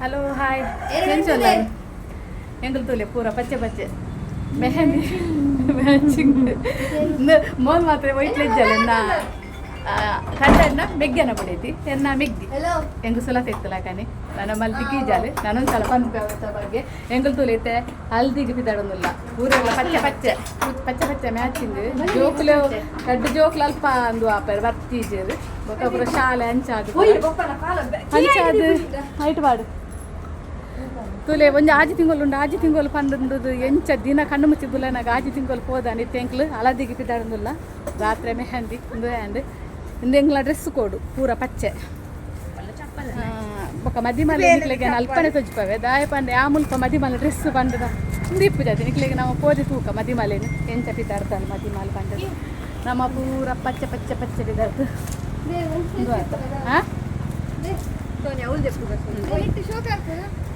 Hello, hi. ಎಂಚೊಲ್ಲ ಎಂಕುಲು ತೂಲೆ, ಪೂರ ಪಚ್ಚೆ ಪಚ್ಚೆ ಮೆಹಂದಿ ಮ್ಯಾಚಿಂಗ್. ಮೋಲ್ ಮಾತ್ರ ವೈಟ್ ಲೆಜ್ಜಲ್ಲ. ಎನ್ನ ಕಂಡನ್ನ ಮೆಗ್ಗೆನ ಪಡೈತಿ, ಎನ್ನ ಮೆಗ್ಗಿ. ಎಂಗು ಸುಲ ತೆತ್ತಲ ಕಣಿ ನನ್ನ ಮಲ್ತಿ ಕೀಜಾಲೆ. ನಾನೊಂದ್ಸಲ ಪನ್ಪೆ ಬಗ್ಗೆ. ಎಂಗುಲು ತೂಲೈತೆ, ಹಲ್ದಿಗೆ ಪಿದಾಡೊಂದುಲ್ಲ. ಊರೆಲ್ಲ ಪಚ್ಚೆ ಪಚ್ಚೆ ಪಚ್ಚೆ ಪಚ್ಚೆ ಮ್ಯಾಚಿಂಗ್. ಜೋಕುಲು ರಡ್ಡು ಜೋಕುಲು ಅಲ್ಪ ಅಂದು ಆಪೆರ್ ಬರ್ತೀಜೆರ್. ಬೊಕ್ಕ ಪೂರ ಶಾಲೆ ಅಂಚಾದ್ ಅಂಚಾದ್ ಐಟ್ ಪಾಡು ತೂಲೆ. ಒಂಜಿ 6 ತಿಂಗಳು ಉಂಡು. 6 ತಿಂಗಳು ಪಂಡುಂಡು. ಎಂಚ ದಿನ ಕಣ್ಣು ಮುಚ್ಚಿದುಲ್ಲ ನಾಗ 6 ತಿಂಗಳು ಪೋದಾನೆ. ಇತ್ತೆ ಎಂಕ್ಲು ಹಳದಿಗೆ ಪಿದಾಡೊಂದುಲ್ಲ. ರಾತ್ರೆ ಮೆಹಂದಿ. ಉಂದು ಆ್ಯಂಡ್ ಇಂದು ಎಂಕ್ಲ ಡ್ರೆಸ್ ಕೋಡು ಪೂರ ಪಚ್ಚೆ. ಬೊಕ್ಕ ಮದಿಮಲೆ ನಿಕ್ಲೆಗೆ ಅಲ್ಪನೆ ತೊಜ್ಪವೆ. ದಾಯ ಪಂಡೆ ಆ ಮುಲ್ಪ ಮದಿಮಲೆ ಡ್ರೆಸ್ ಪಂಡದ ಇಂದು ಇಪ್ಪು ಜಾತಿ. ನಿಕ್ಲೆಗೆ ನಾವು ಪೋದೆ ತೂಕ ಮದಿಮಲೆನು ಎಂಚ ಪಿದಾಡ್ತಾನೆ ಮದಿಮಲೆ ಪಂಡದು. ನಮ್ಮ ಪೂರ ಪಚ್ಚೆ ಪಚ್ಚೆ ಪಚ್ಚೆ ಪಿದಾಡ್ತು. ಇಂದು ಆತ ಹಾಂ.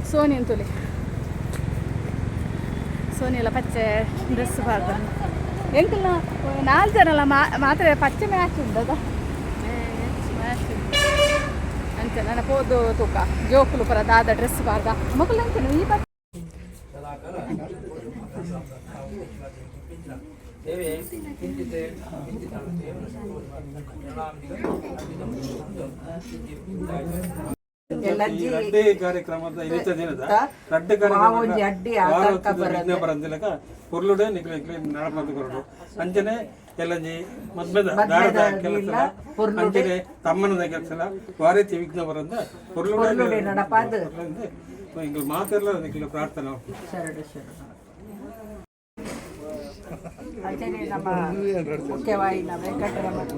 ಸೋನಿ ಅಂತುಲಿ, ಸೋನಿ ಎಲ್ಲ ಪಚ್ಚೆ ಡ್ರೆಸ್ ಪಾಡ್ದ. ಎಂಕಲ್ನ ನಾಲ್ಕು ಜನಲ ಮಾತ್ರ ಪಚ್ಚೆ ಮ್ಯಾಚ್ ಉಂಡದ ಮ್ಯಾಚ್. ಅಂಚ ನನ್ನ ಪೋದು ತೂಕ ಜೋಕುಲು ಪರ ದಾದ ಡ್ರೆಸ್ ಪಾಡ್ದ ಮಕ್ಕಳು ಅಂಚನೆ ಈ ಪಚ್ಚೆ. ಈ ರಡ್ಡೆ ಕಾರ್ಯಕ್ರಮದ ಇನಿತ ದಿನದ ರಡ್ಡೆ ಕಾರ್ಯಕ್ರಮ ವಿಘ್ನ ಬರಂದಿಲಕ ಪೊರ್ಲುಡೆ ನಿಕ್ಲೆ ನಿಕ್ಲೆ ನಡಪಂದು ಕೊರಡು. ಅಂಚನೆ ಎಲ್ಲಂಜಿ ಮದ್ಮೆದ ದಾರದ ಕೆಲಸ, ಅಂಚನೆ ತಮ್ಮನದ ಕೆಲಸ ವಾರೇತಿ ವಿಘ್ನ ಬರಂದ ಪೊರ್ಲುಡೆ ನಡಪಾದು. ಇಂಗ್ಲ ಮಾತೆಲ್ಲ ನಿಕ್ಲೆ ಪ್ರಾರ್ಥನೆ. ಶರಣು ಶರಣು. ಅಂಚನೆ ನಮ್ಮ ಮುಖ್ಯವಾಯಿನ ವೆಂಕಟರಮಣ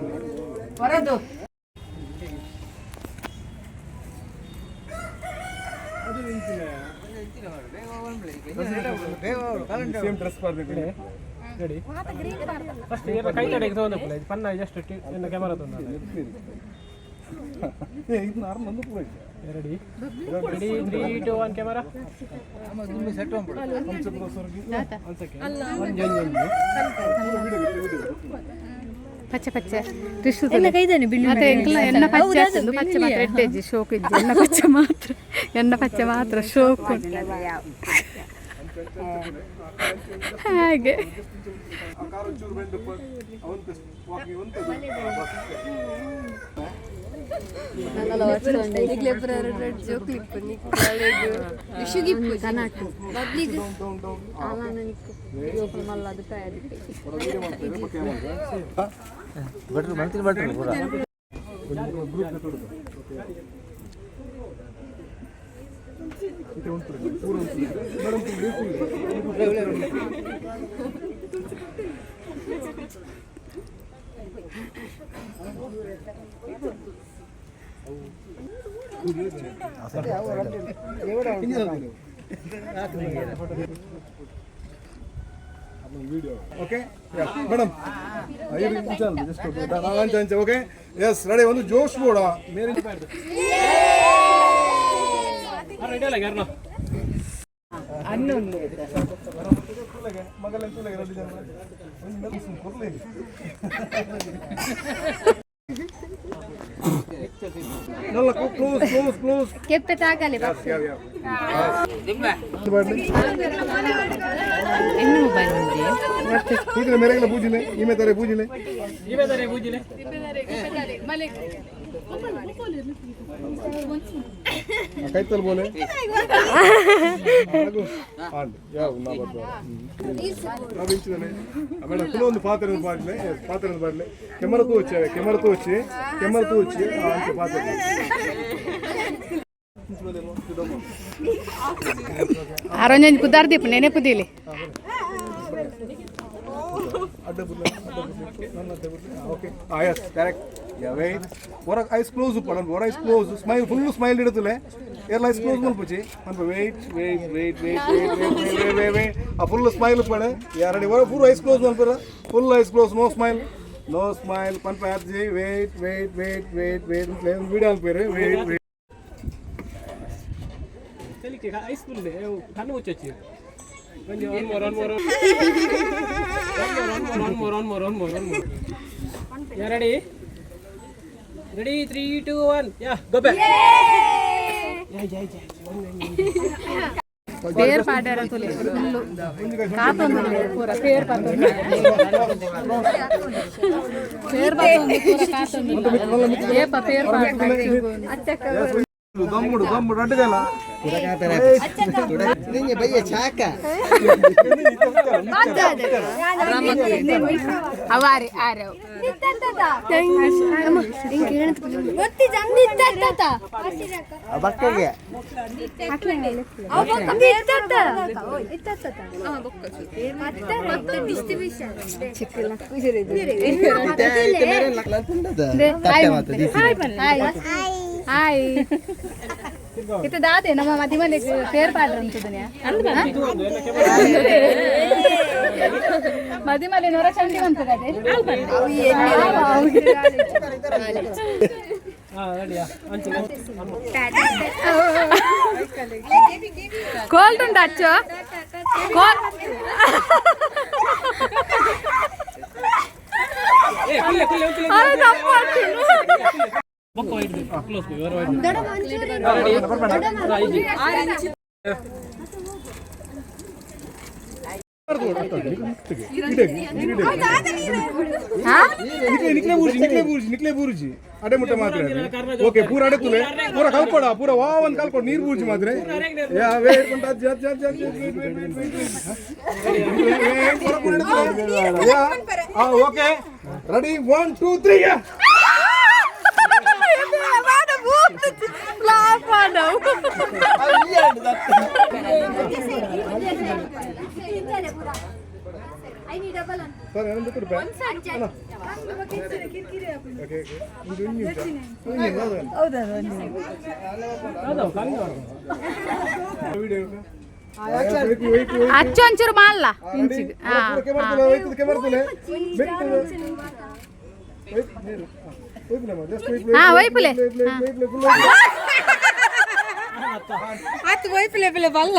ಹೊರದು. ಸೇಮ್ ಡ್ರೆಸ್ ಪಾಡ್ಬೇಕು. ಫಸ್ಟ್ ಏನ ಕೈ ತಡೆಗೆ ತಗೊಂಡು ಪನ್ನ ಜಸ್ಟ್ ಕ್ಯಾಮರಾ ತಂದ. ಏ, ಇದು ನಾರ್ಮಲ್ ಒಂದು ಪೂರ. Ready, ready, 3, 2, 1, camera. ಒಂಜಿ ಒಂಜಿ ಒಂಜಿ. ಪಚ್ಚೆ ಪಚ್ಚೆ ಟಿಶ್ಯೂ ಮತ್ತೆ ಎಂಕ್ಲ ಎನ್ನ ಪಚ್ಚೆ ಆತುಂಡು. ಪಚ್ಚೆ ಮಾತ್ರ ಎಡ್ಡೆಜ್ಜಿ, ಶೋಕು ಇಜ್ಜಿ. ಎನ್ನ ಪಚ್ಚೆ ಮಾತ್ರ, ಎನ್ನ ಪಚ್ಚೆ ಮಾತ್ರ ಶೋಕು ಉಂಟು. ಹಾಗೆ. ಆ ಕಾರ್ ಒಂಚೂರು ಬೆಂಡ್ ಅವಂತ ವಾಕಿಂಗ್ ಒಂತದ್ದು. Down down. ಭಟ್ರು ಮಂತ್ರಿ ಭಟ್ರು ಪೂರ. ಇದು ಉಂಟು ಪೂರ ಉಂಟು ಮೇಡಮ್. Video okay madam. 5 ನಿಮಿಷ ಜಸ್ಟ್. ಓಕೆ, ಅಂಚ ಅಂಚ. Okay, yes, ready. ಒಂದು ಜೋಶ್ ಬೋಡ ಮೇರೆ. ರೆಡಿ ಅಲ್ಲ ಯಾರನ್ನ? ಮಗಲ ತುಲೆಗೆ ಎರಡು ಜನ ಒಂದು ಕೊರ್ಲೆ. ನಲ್ಲ ಕ್ಲೋಸ್ ಕ್ಲೋಸ್ ಕ್ಲೋಸ್. ಕೆಪ್ಪೆ ತಾಗಲಿ. ಯಾ ಯಾ. ಇನ್ನು ಮೊಬೈಲ್ ఉంది. ಪೂಜಿಲೆ ಮೇರೆಗೆಲ್ಲ, ಪೂಜಿಲೆ ಈಮೆ ತಾರೆ ಪೂಜಿಲೆ. ಇವೇ ಪೂಜಿಲೆ. ಕೈತಲ್ ಬೋಲೆ ಯಾವ ನಾ ಬರ್ಬ ನಾವು ಇಂಚಿದಾನೆ ಮೇಡಮ್. ಕುಲ ಒಂದು ಪಾತ್ರೆ ಒಂದು ಬಾಡ್ಲೆ, ಪಾತ್ರೆ ಒಂದು ಬಾಡ್ಲೆ. ಕೆಮರ ತೂಚಿ, ಕೆಮರ ತೂಚಿ, ಕೆಮರ ತೂಚಿ. ಅಂಚೆ ಪಾತ್ರೆ. ಆರೋಂಜಿ ಪುದಾರ್ ದೀಪ ನೆನಪು ದೀಲಿ. ಅಡ್ಡ ಬುರ್ಲೆ, ಅಡ್ಡ ಬುರ್ಲೆ, ನನ್ನ ಅಡ್ಡ ಬುರ್ಲೆ. ಓಕೆ, ಹಾಂ, ಎಸ್, ಕರೆಕ್ಟ್. Yeah, wait. ಹೊರ ಐಸ್ ಕ್ಲೋಸ್ ಉಪ್ಪಡ, ಹೊರ eyes close. Smile, full smile ಇಡುತ್ತಲೆ. ಎಲ್ಲ ಐಸ್ ಕ್ಲೋಸ್ ಮಲ್ಪುಚಿ ಅನ್ಪ. Wait wait wait wait wait wait wait wait wait. ಆ ಫುಲ್ ಸ್ಮೈಲ್ ಉಪ್ಪಡ. Yeah, ready. ಹೊರ ಪೂರ ಐಸ್ ಕ್ಲೋಸ್ ಮಲ್ಪರ. Full eyes close, no smile, no smile ಪನ್ಪ ಆತ್ಜಿ. Wait wait wait wait wait. Video ಅನ್ಪೇರು. Wait wait. ತೆಲಿಕೆ ಐಸ್ ಫುಲ್ ಕಣ್ಣು ಮುಚ್ಚೊಚ್ಚಿ. ಒಂಜಿ one more, one more, one more, one more, one more, one more. Yeah, ready, ready, 3, 2, 1, yeah, go back. ಪೇರ್ ಪಾಡ್ಯಾರ ತುಲೆ full ಕಾತೊಂದು ಪೂರ ಪೇರ್ ಪಾತೊಂದು ಪೇರ್ ಪಾತೊಂದು ಪೂರ ಕಾತೊಂದು ಏಪ ಪೇರ್ ಪಾಡ್. ದಮ್ಮುಡು ದಮ್ಮುಡು ಅಡ್ಡಗಲ್ಲ. ನಿಂಗೆ ಬಯ್ಯ ಚಾಕ. ಅವಾರಿ ಆರೆ. ಬಕ್ಕಗೆ. Hi hi. ಇತ್ತ ದಾದೆ ನಮ್ಮ ಮದಿ ಮನೆ ಪೇರ್ ಪಾಡ್ರ ಅಂತದನ್ಯಾ ಮದಿ ಮಲೆ ನೊರ ಚಂಡಿ ಅಂತದೆ. ಕೋಲ್ಡ್ ಉಂಟು ಅಚ್ಚು ಕೋಲ್. ನಿಕ್ಲೆ ನಿಕ್ಲೆ ಬೂರ್ಜಿ, ನಿಕ್ಲೆ ಬೂರ್ಜಿ, ನಿಕ್ಲೆ ಬೂರ್ಜಿ. ಅಡೆ ಮುಟ್ಟ ಮಾತ್ರ. ಓಕೆ, ಪೂರ ಅಡೆ ತುಲೆ, ಪೂರ ಕಲ್ಕೊಡ, ಪೂರ ವಾ ಒಂದು ಕಲ್ಕೊಡ ನೀರು ಬೂರ್ಜಿ ಮಾತ್ರ. ಯಾ ವೇಟ್ ಉಂಟು. ಅಜ್ಜಿ ಅಜ್ಜಿ ಅಜ್ಜಿ ಅಜ್ಜಿ, wait wait wait wait wait, ಪೂರ ಪೂರ ಅಡೆ ತುಲೆ. ಯಾ ಆ, ಓಕೆ, ರೆಡಿ, 1 2 3. ಯಾ. ಸರ್, ಏನಂತ ರೂಪಾಯಿ? ಓಕೆ ಓಕೆ, ಇದು 1 ನಿಮಿಷ. ವಿಡಿಯೋ. ಅಚ್ಚು ಒಂಚೂರು ಮಾಡಲ್ಲ ಇಂಚಿಗೆ. ಹಾ, ಒಯ್ಪುಲೆ. ಆತು, ಒಯ್ಪುಲೆ ಬಲ್ಲ.